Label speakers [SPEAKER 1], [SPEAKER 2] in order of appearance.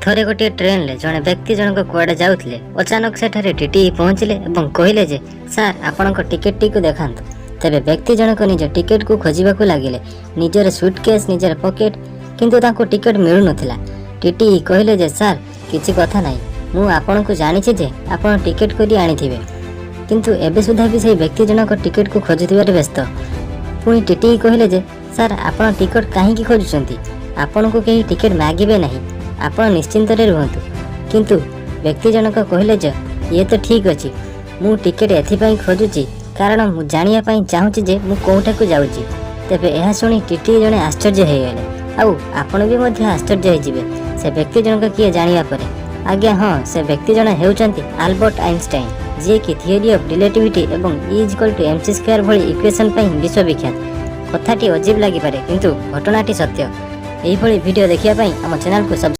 [SPEAKER 1] ଥରେ ଗୋଟିଏ ଟ୍ରେନରେ ଜଣେ ବ୍ୟକ୍ତି ଜଣକ କୁଆଡ଼େ ଯାଉଥିଲେ। ଅଚାନକ ସେଠାରେ ଟିଟିଇ ପହଞ୍ଚିଲେ ଏବଂ କହିଲେ ଯେ, "ସାର୍, ଆପଣଙ୍କ ଟିକେଟଟିକୁ ଦେଖାନ୍ତୁ।" ତେବେ ବ୍ୟକ୍ତି ଜଣକ ନିଜ ଟିକେଟକୁ ଖୋଜିବାକୁ ଲାଗିଲେ, ନିଜର ସୁଟକେସ୍, ନିଜର ପକେଟ, କିନ୍ତୁ ତାଙ୍କୁ ଟିକେଟ ମିଳୁନଥିଲା। ଟିଟିଇ କହିଲେ ଯେ, "ସାର୍, କିଛି କଥା ନାହିଁ। ମୁଁ ଆପଣଙ୍କୁ ଜାଣିଛି ଯେ ଆପଣ ଟିକେଟ କରି ଆଣିଥିବେ।" କିନ୍ତୁ ଏବେ ସୁଦ୍ଧା ବି ସେହି ବ୍ୟକ୍ତି ଜଣକ ଟିକେଟକୁ ଖୋଜୁଥିବାରେ ବ୍ୟସ୍ତ। ପୁଣି ଟିଟିଇ କହିଲେ ଯେ, "ସାର୍, ଆପଣ ଟିକେଟ କାହିଁକି ଖୋଜୁଛନ୍ତି? ଆପଣଙ୍କୁ କେହି ଟିକେଟ ମାଗିବେ ନାହିଁ। ଆପଣ ନିଶ୍ଚିନ୍ତରେ ରୁହନ୍ତୁ।" କିନ୍ତୁ ବ୍ୟକ୍ତି ଜଣକ କହିଲେ ଯେ, "ଇଏ ତ ଠିକ୍ ଅଛି। ମୁଁ ଟିକେଟ ଏଥିପାଇଁ ଖୋଜୁଛି, କାରଣ ମୁଁ ଜାଣିବା ପାଇଁ ଚାହୁଁଛି ଯେ ମୁଁ କେଉଁଠାକୁ ଯାଉଛି।" ତେବେ ଏହା ଶୁଣି ଟିଟିଇ ଜଣେ ଆଶ୍ଚର୍ଯ୍ୟ ହେଇଗଲେ ଆଉ ଆପଣ ବି ମଧ୍ୟ ଆଶ୍ଚର୍ଯ୍ୟ ହେଇଯିବେ ସେ ବ୍ୟକ୍ତି ଜଣକ କିଏ ଜାଣିବା ପରେ। ଆଜ୍ଞା ହଁ, ସେ ବ୍ୟକ୍ତି ଜଣେ ହେଉଛନ୍ତି ଆଲବର୍ଟ ଆଇନଷ୍ଟାଇନ୍, ଯିଏକି ଥିଓରି ଅଫ୍ ରିଲେଟିଭିଟି ଏବଂ E equal to mc square ଭଳି ଇକ୍ୱେସନ୍ ପାଇଁ ବିଶ୍ୱବିଖ୍ୟାତ। କଥାଟି ଅଜୀବ ଲାଗିପାରେ, କିନ୍ତୁ ଘଟଣାଟି ସତ୍ୟ। ଏହିଭଳି ଭିଡ଼ିଓ ଦେଖିବା ପାଇଁ ଆମ ଚ୍ୟାନେଲକୁ ସବସ୍କ୍ରାଇବ୍